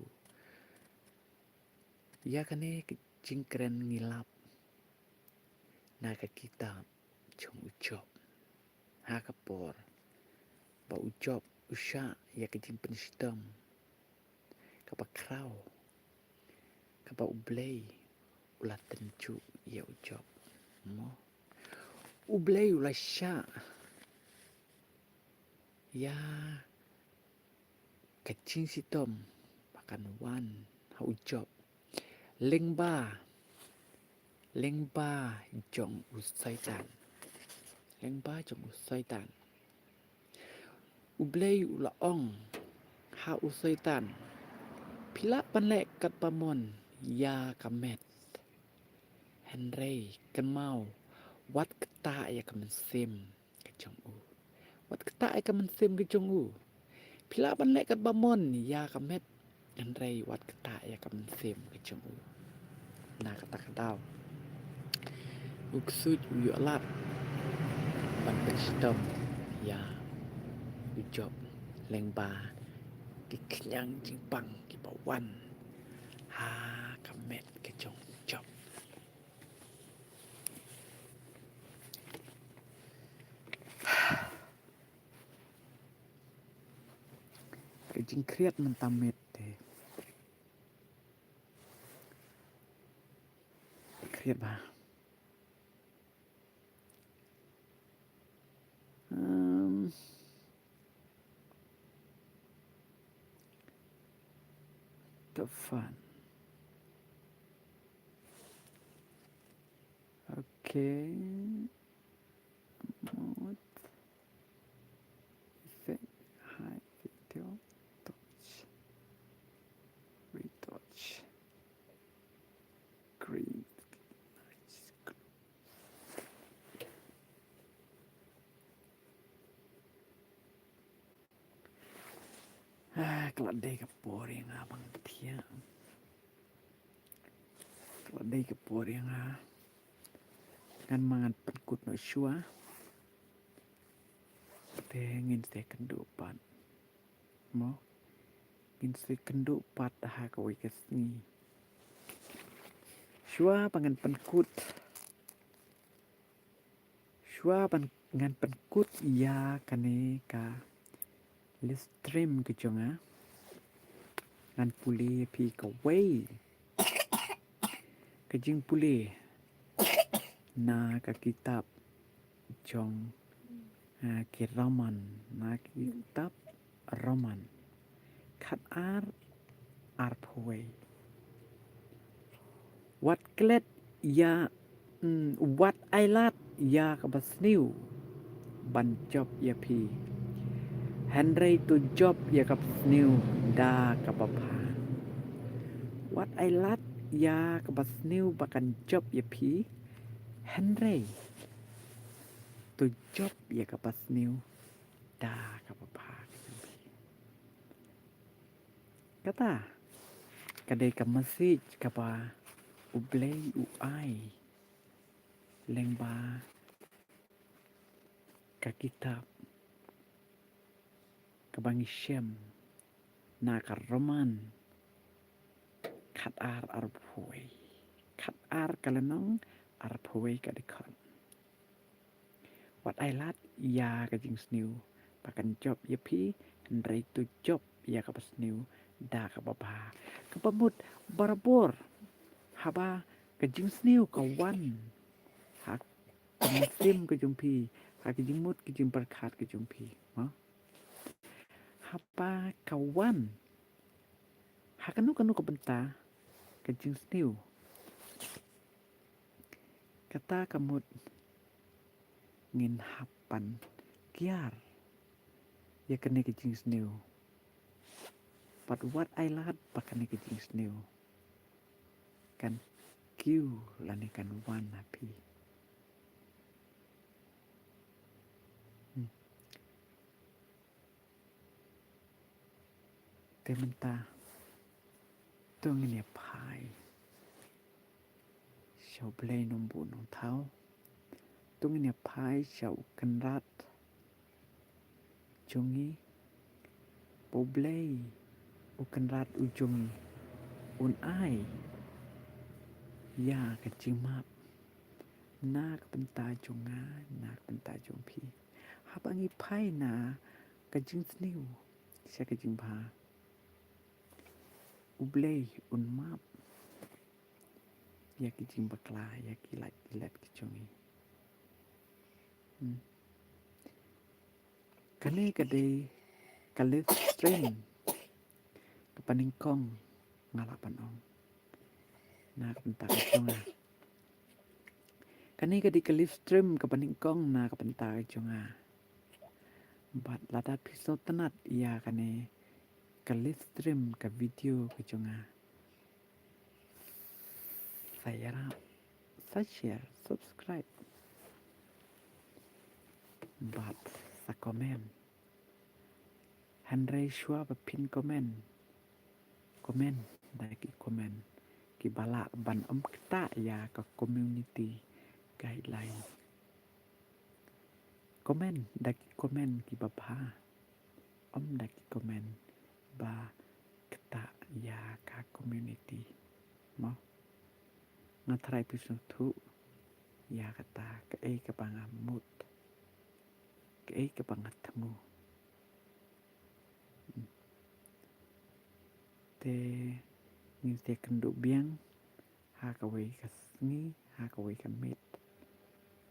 Ïa kane ka jingkren ngi lap na ka kitab jong u Job. Ha ka por ba u Job u shah ïa ka jingpynshitom kaba khraw, kaba U Blei u la tynjuh ïa u Job. Mo. U Blei u la shah ïa ka jingshitom ba kan wan ha u Job lyngba, lyngba jong u Soitan. Lyngba jong u Soitan. U Blei u la ong ha u Soitan, phi lah ban leh katba mon ïa ka met, hynrei kynmaw, wat ktah ïa ka mynsiem ka jong u. Wat ktah ïa ka mynsiem ka jong u. Phi lah ban leh katba mon ïa ka met, hynrei wat ktah ïa ka mynsiem ka jong u. Na kata ka daw u ksuid u ïoh lad ban pynshitom ïa u Job lyngba ki khñiang jingpang kiba wan ha ka met ka jong u Job. Ka jingkhriat mynta met te. Khriat ba. Um, the fun. Okay. Mode. Effect. High video. Touch. Retouch. Green. Nice. Ah, ka la dei ka por ïa nga ban thiah. Ka la dei ka por ïa nga. Ngan ma ngan pynkut noh shuwa. Te ngin sa kynduh pat. Mo. Ngin sa kynduh pat ha kawei ka sngi. Shuwa ba ngan pynkut. Shuwa ban ngan pynkut ïa kane ka live stream ka jong nga, ngan pule ïa phi kawei ka jingpule na ka kitab jong, ah, ki Roman, na ka kitab Roman khat ar arphew wei. Wat klet ïa, mm, wat ailad ïa kaba sniew ban jop ïa phi, hynrei to jop ïa kaba sniew da kaba bha. Wat ailad ïa kaba sniew ba kan jop ïa phi, hynrei to jop ïa kaba sniew da kaba bha ka jong phi. Kata ka dei ka message kaba U Blei u ai lyngba ka kitab kaba ngi shem na ka Roman khat ar arphew wei, khat ar ka lynnong arphew wei ka dkhot. Wat ai lad ïa ka jingsniew ba kan jop ïa phi, hynrei to jop ïa kaba sniew da kaba bha. Kaba mut barabor haba ka jingsniew ka wan ha ka mynsiem ka jong phi, ha ka jingmut ka jingpyrkhat ka jong phi, ha? Haba ka wan ha kano kano ka bynta ka jingsniew, kata ka mut ngin hap ban kiar ïa kane ka jingsniew. Bad wat ai lad ba kane ka jingsniew kan kiew lane kan wan ha phi. Hmm. Te mynta to ngin ïa phai sha U Blei Nongbuh Nongthaw. To ngin ïa phai sha U Kynrad jong ngi, ba U Blei U Kynrad u jong ngi un ai ïa ka jingmap na ka bynta jong nga, na ka bynta jong phi. Haba ngi phai na ka jingsniew sha ka jingbha, U Blei un map ïa ki jingbakla, ïa ki lait ki let ki jong ngi. Hmm. Kane ka dei ka live stream kaba nyngkong, nga lah ban ong, na ka bynta ka jong nga. Kane ka dei ka live stream kaba nyngkong na ka bynta ka jong nga. Bad lada phi sngewtynnat ïa kane ka live stream, ka video ka jong nga, sa ïarap, sa share, subscribe bad sa comment. Hynrei shuwa ba phin comment, comment da ki comment kiba lah ban ym ktah ïa ka community guideline. Comment da ki comment kiba bha, ym da ki comment ba ktah ïa ka community. Mo, nga tharai phi sngewthuh ïa kata, kaei kaba nga mut, kaei kaba nga thmu. Hmm. Te ngin sa ïakynduh biang ha kawei ka sngi, ha kawei ka miet.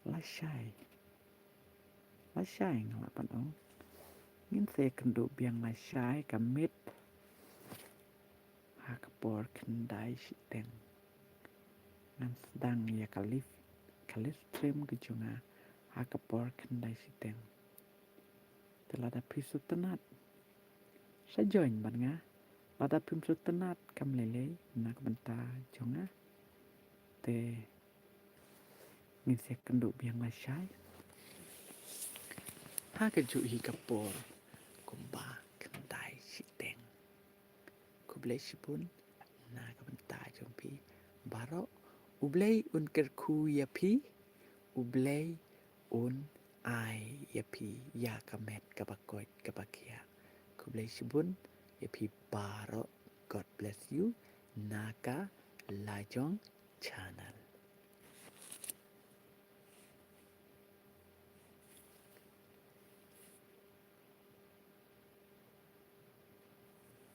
Lashai, lashai nga lah ban ong. Ngin sa ïakynduh biang lashai ka miet ha ka por khyndai shiteng. Ngan sdang ïa ka live, ka live stream ka jong nga ha ka por khyndai shiteng. Te lada phi sngewtynnat, sa join bad nga. Lada phim sngewtynnat, kam lei lei na ka bynta jong nga. Te ngin sa ïakynduh biang lashai ha kajuh hi ka por kumba khyndai shiteng. Khublei shibun na ka bynta jong phi baroh. U Blei un kyrkhu ïa phi. U Blei un ai ïa phi ïa ka met kaba koit kaba khiah. Khublei shibun ïa phi baroh. God bless you na ka Lajong Channel.